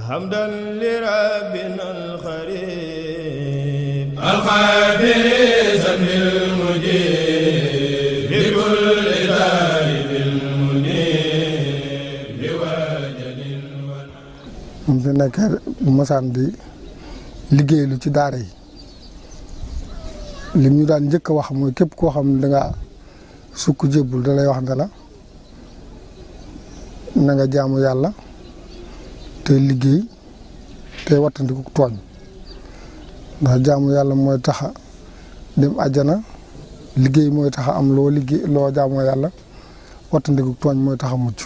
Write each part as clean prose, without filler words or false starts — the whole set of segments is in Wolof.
حمدا لربنا الخريب الخافر سن المجيب بكل ذلك المنيب بوجل mu fi nekk bu masaan di liggéeylu ci daara yi lim ñu daan njëkk a wax mooy képp koo xam ne danga sukk jébbul da lay wax ne la na nga jaamu yàlla te liggéey te wattandiku tooñ ndax jaamu yàlla mooy taxa dem àjjana liggéey mooy taxa am loo liggéey loo jaamoo yàlla wattandiku tooñ mooy taxa mucc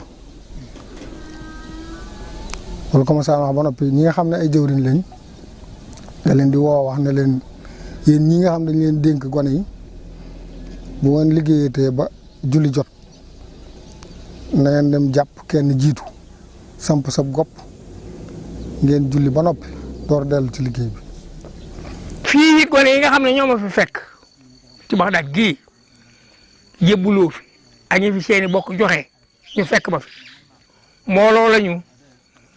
wala commencé wax ba noppi ñi nga xam ne ay jëwriñ lañ nga leen di woo wax ne leen yéen ñi nga xam ne dañ leen dénk gone yi bu ngeen liggéeyatee ba julli jot na ngeen dem jàpp kenn jiitu samp sab gopp ngeen julli ba noppi door dellu ci liggéey bi. fii gone yi nga xam ne ñoo ma fi fekk ci Baxdaad gii jébbuloo fi añi fi seeni bokk joxe ñu fekk ma fi mbooloo la ñu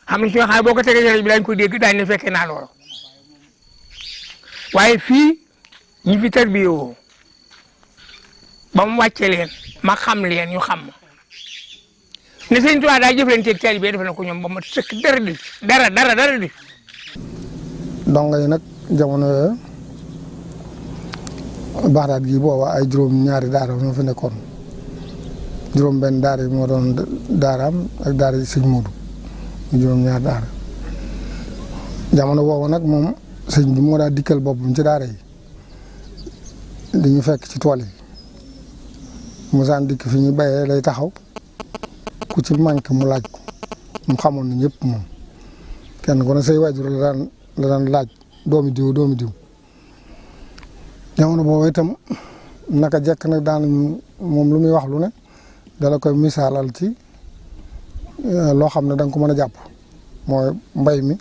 xam ne si nga xam ne boo ko tegee rajo bi daañu ko dégg daañu ne fekkee naa loolu waaye fii ñi fi tarbiyoo ba mu wàcce leen ma xam leen ñu xam ma ne sëñ Tuubaa daa jëflanteeg taalibe def na ko ñoom ba ma sëkk dara di donga yi nag jamono yooyu Baxdaad gi booba ay juróom-ñaari daara ñoo fi nekkoon juróom-benn daara yi moo doon daaraam ak daara yi sëñ Moodu juróom-ñaari daara jamono boobu nag moom sëñ bi moo daa dikkal boppam ci daara yi dañu fekk ci tool yi musaan dikk fi ñu bayee lay taxaw ku ci manqué mu laaj ko mu xamoon na ñëpp moom kenn ku ne say waajur la daan laaj doomi diw jamono boobu itam naka jekk nag daan moom lu muy wax lu ne dala koy misaalal ci loo xam ne da nga ko mën a jàpp mooy mbay mi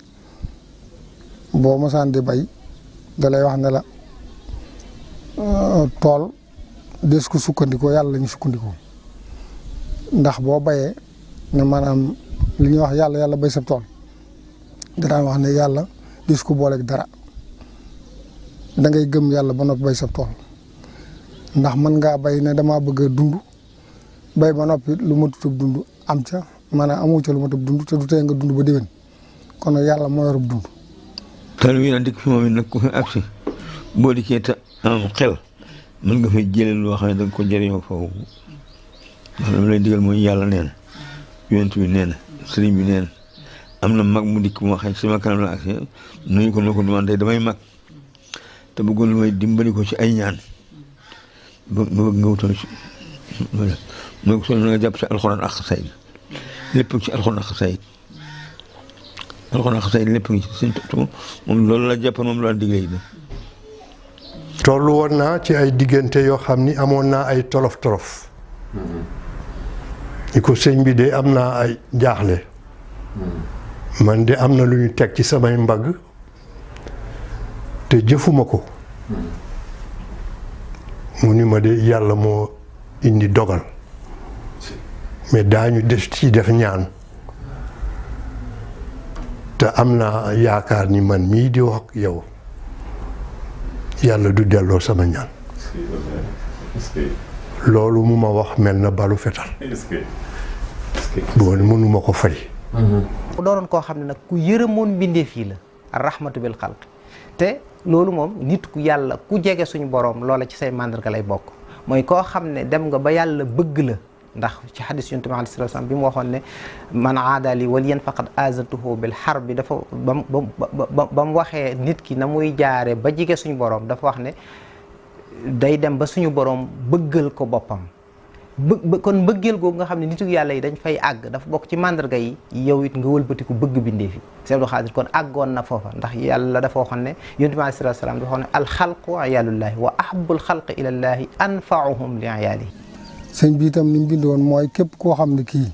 boo mosaan di bay da lay wax ne la tool des ko sukkandikoo yàlla la ñu sukkandikoo ndax boo bayee ne maanaam li ñuy wax yàlla bay sa tool danaa wax ne yàlla des ko booleeg dara da ngay gëm yàlla ba noppi bay sa tool ndax mën ngaa bay ne damaa bëgg a dund bay ba noppi lu ma tutub dund am ca maanaam amu ca lu ma tutub dund te du tee nga dund ba déwén kon nag yàlla moo yorub dund. tool wi nag dikk fi moom it nag ku fi agsi boo dikkee te am xel mën nga fay jëlee loo xam ne da nga ko jëriñoo foofu ndax li ma lay digal mooy yàlla nee na yonent bi nee na sëriñ bi nee na am na mag mu dikk moo xam sama kanam la agsi nuyu ko ne ko demandé damay mag te bëggoon lu may dimbali ko ci ay ñaan ba bëgg nga wutal ci mooy ko na nga jàpp ci alxuraan ak xasaayid lépp ci alxuraan ak xasaayid lépp ngi ci seen moom loolu la jàppoon moom la digle yi tollu woon naa ci ay diggante yoo xam ni amoon naa ay tolof ni ko sëñ bi de am naa ay jaaxle man de am na lu ñu teg ci samay mbagg te jëfuma ko mu ni ma de yàlla moo indi dogal mais daañu def ci def ñaan te am naa yaakaar ni man mii di wax ak yow yàlla du delloo sama ñaan loolu mu ma wax mel na balu fetal boo mënuma ko fay mu doonoon koo xam ne nag ku yërëmoon mbindeef yi la rahmatu bil xalq te loolu moom nit ku yàlla ku jege suñu borom loola ci say màndarga lay bokk mooy koo xam ne dem nga ba yàlla bëgg la ndax ci xadis yonent bi alayhi salaam bi mu waxoon ne man aada li waliyan faqad azantuhu bil harb bi dafa ba mu waxee nit ki na muy jaare ba jige suñu borom dafa wax ne day dem ba suñu borom bëggal ko boppam kon mbëggeel googu nga xam ne nitu yàlla yi dañ fay àgg dafa bokk ci mandarga yi yow it nga wëlbatiku bëgg bindee fi Serigne Abdou Khadr kon àggoon na foofa ndax yàlla dafa waxoon ne yonent bi alayhi salaam dafa waxoon ne alxalqu ayaalullahi wa ahabul xalqi ilallahi anfaahum li ayaalihi sëñ bi itam ni mu bindoon mooy képp koo xam ne kii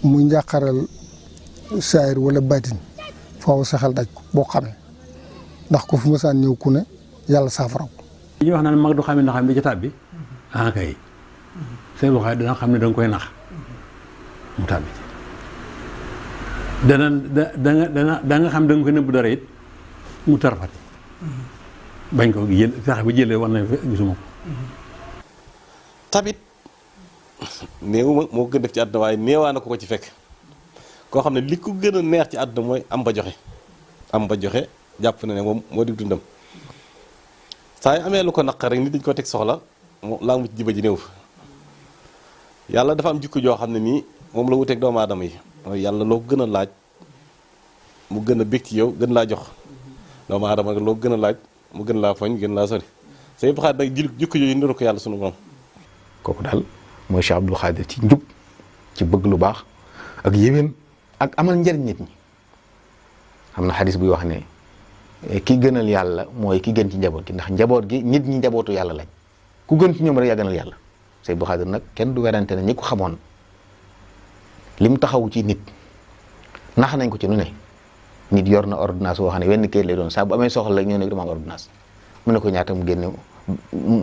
muy njàqaral saayir wala baatin foofu sa xel daj ko boo xamee ndax ku fi mësaan ñëw ku ne yàlla saafara ko. li ñuy wax naan mag du xam ne ndax am bi ci tàbbi ah kay sëñ Abdou Khadr dina xam ne da nga koy nax mu tàbbi ci da nga xam da nga ko nëbb dara it mu tarfati bañ ko jël fexe ba jëlee war na gisuma ko tamit néew moo gën def ci àdduna waaye néewaa na ko ci fekk koo xam ne li ko gën a neex ci àdduna mooy am ba joxe jàpp na ne moom moo di dundam saa yu amee lu ko naqar rek nit dañ ko teg soxla laa mu ci jiba ji néew yàlla dafa am jikko joo xam ne nii moom la wuteeg doomu aadama yi mooy yàlla loo gën a laaj mu gën a bég ci yow gën laa jox doomu aadama loo gën a laaj mu gën laa foñ gën laa sori say baxaat nag jikko yooyu niru ko yàlla sunu borom. kooku daal mooy Cheikh Abdou Khadr ci njub ci bëgg lu baax ak yéwén ak amal njëriñ nit ñi xam na xadis buy wax ne ki gënal yàlla mooy ki gën ci njaboot gi ndax njaboot gi nit ñi njabootu yàlla lañ ku gën ci ñoom rek yaa gënal yàlla Cheikh Abdou Khadr nag kenn du werante ne ñi ko xamoon li mu taxawu ci nit nax nañ ko ci nu ne nit yor na ordonnance boo xam ne wenn kayit lay doon saa bu amee soxla rek ñëw ne dama am ordonnance mu ne ko ñaata mu génne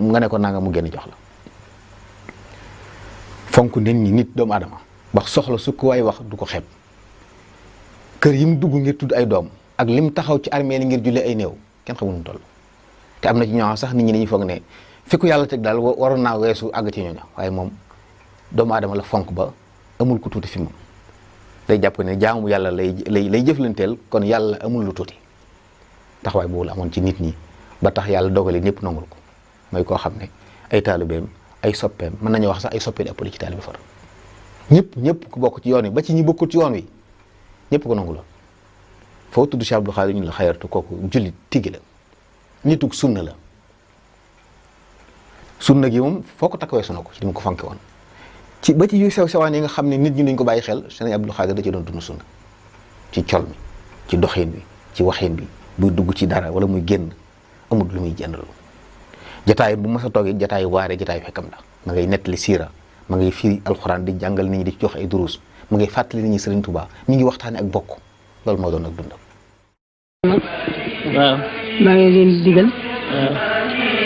nga ne ko nanga mu génne jox la fonk nit ñi nit doomu aadama wax soxla su ko waay wax du ko xeeb kër yi mu dugg ngir tudd ay doom ak lim taxaw ci armée li ngir jullee ay néew kenn xamul mu toll te am na ci ñoo sax nit ñi dañuy foog ne fi ko yàlla teg daal waroon naa weesu àgg ci ñooñu waaye moom doomu aadama la fonk ba amul ku tuuti fi moom day jàpp ne jaamu yàlla lay jëflanteel kon yàlla amul lu tuuti taxawaay boobu la amoon ci nit ñi ba tax yàlla dogale ñëpp nangul ko mooy koo xam ne ay taalibeem ay soppeem mën nañu wax sax ay soppee di ëppale ci taalibe far ñëpp ku bokk ci yoon wi ba ci ñi bokkul ci yoon wi ñëpp ko nangu la foo tudd Cheikh Abdou Khadr ñu la xayartu kooku jullit tigi la nitug sunna la sunna gi moom foo ko takkawee suna ko ci li mu ko fanke woon ci ba ci yu sew sewaan yi nga xam ne nit ñi duñ ko bàyyi xel Serigne Abdou Khadr da ci doon dund sunna ci col mi ci doxin bi ci waxin bi buy dugg ci dara wala muy génn amul lu muy jëndal jataay bu mas a toogee jataay waare jataay fekkam la ma ngay nettali siira ma ngay firi alxuraan di jàngal nit ñi di jox ay duruus ma ngay fàttali nit ñi Serigne Touba mi ngi waxtaane ak bokk loolu moo doon ak dundam. waaw maa ngi leen di digal. waaw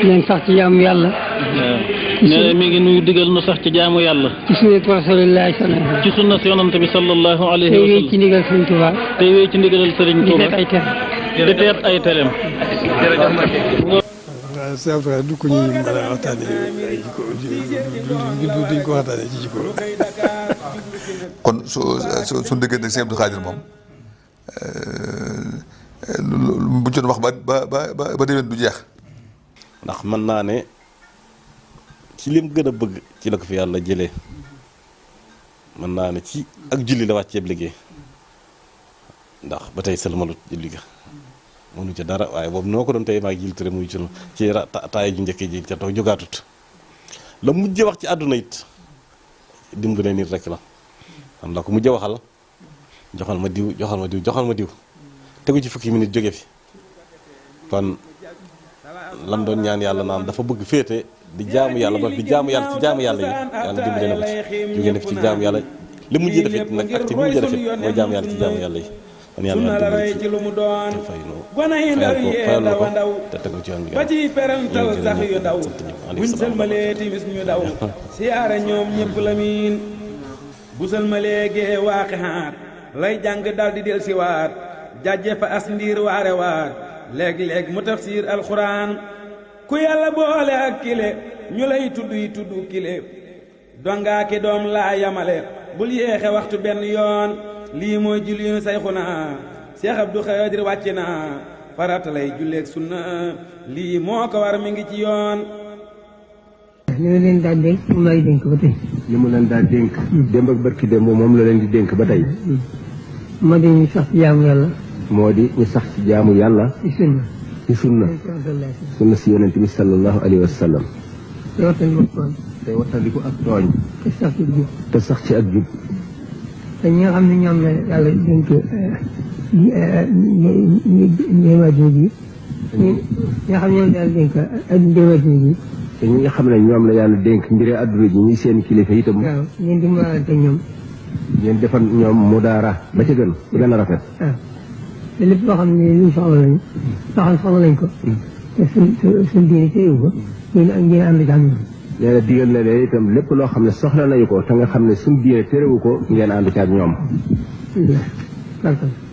ngeen sax ci jaamu yàlla. waaw nee na mi ngi nuyu digal nu sax ci jaamu yàlla. ci sunnatu rasulillahi sallallahu alayhi ci sunna si yonante bi sallallahu alayhi wa sallam. tey wéy ci ndigal Serigne Touba. tey wéy ci ndigalal Serigne Touba. di teet ay tere. di teet ay tereem. waaw Cheikh Abdou Khadr du ko ñuy mën a waxtaanee ay jikko duñ ko waxtaanee ci jikko. kon su diggante ak Cheikh Abdou Khadr moom bu ñu wax ba déwén du jeex. ndax mën naa ne ci lim gën a bëgg ci la ko fi yàlla jëlee mën naa ne ci ak julli la wàcceeb liggéey ndax ba tey sëlmalut julli ga mënu ca dara waaye boobu noo ko doon tey maa ngi jiltare muy ci taay ju njëkkee ji ca taw jógaatut la mujje wax ci àdduna it dimbale nit rek la xam la ko mujje waxal joxal ma diw tegu ci fukki minute jóge fi kon lam doon ñaan yàlla naan dafa bëgg féete di jaamu yàlla ba di jaamu yàlla ci jaamu yàlla yi yàlla dimbale na ko ci jóge na fi ci jaamu yàlla li mujjee defit nag ak ci li mujjee defit mooy jaamu yàlla ci jaamu yàlla yi kon yàlla na dimbale ci lu mu doon fayal na ko te tegu ci yoon bi ba ci perantal sax yu ndaw buñ sëlmalee timis ñu daw siyaare ñoom ñëpp la miin bu sëlmalee gee waaxaat lay jàng dal di del siwaat jàjje fa as ndiir waare waat léeg-léeg mu tafsir alxuraan ku yàlla boole ak kile ñu lay tudd kile dongaaki doom laa yamale bul yéexe waxtu benn yoon lii mooy julli sayxuna Cheikh Abdou Khadr wàcc na farata lay julleeg sunna lii moo ko war mi ngi ci yoon. li ma leen daa dénk moom lay dénk ba tey. li mu leen daa dénk. démb ak barki démb moom la leen di dénk ba tey. moo di ñu sax ci jaamu yàlla. moo di ñu sax ci jaamu yàlla. ci sunna. ci sunna. sunna si yonent bi sallallahu alayhi wa sallam. tey wattandiku ak tooñ. te sax ci jub. te sax ci ak jub. te ñi nga xam ne ñoom la yàlla dénk ndéemadina ji. ñi nga xam ne ñoom la yàlla dénk ndéemadina ji. te ñi nga xam ne ñoom la yàlla dénk mbiri adduna ji ñi seen kilifa itam. waaw ngeen di maalante ñoom. ngeen defal ñoom mu daara ba ca gën bu gën a rafet. waaw te lépp loo xam ne luñ soxla lañu. soxla lañ ko. te suñ diine téyewu ko. ngeen ànd ci am ñoom. nee na digal na leen itam lépp loo xam ne soxla nañu ko te nga xam ne suñ diine térewu ko ngeen ànd ci ak ñoom. barkal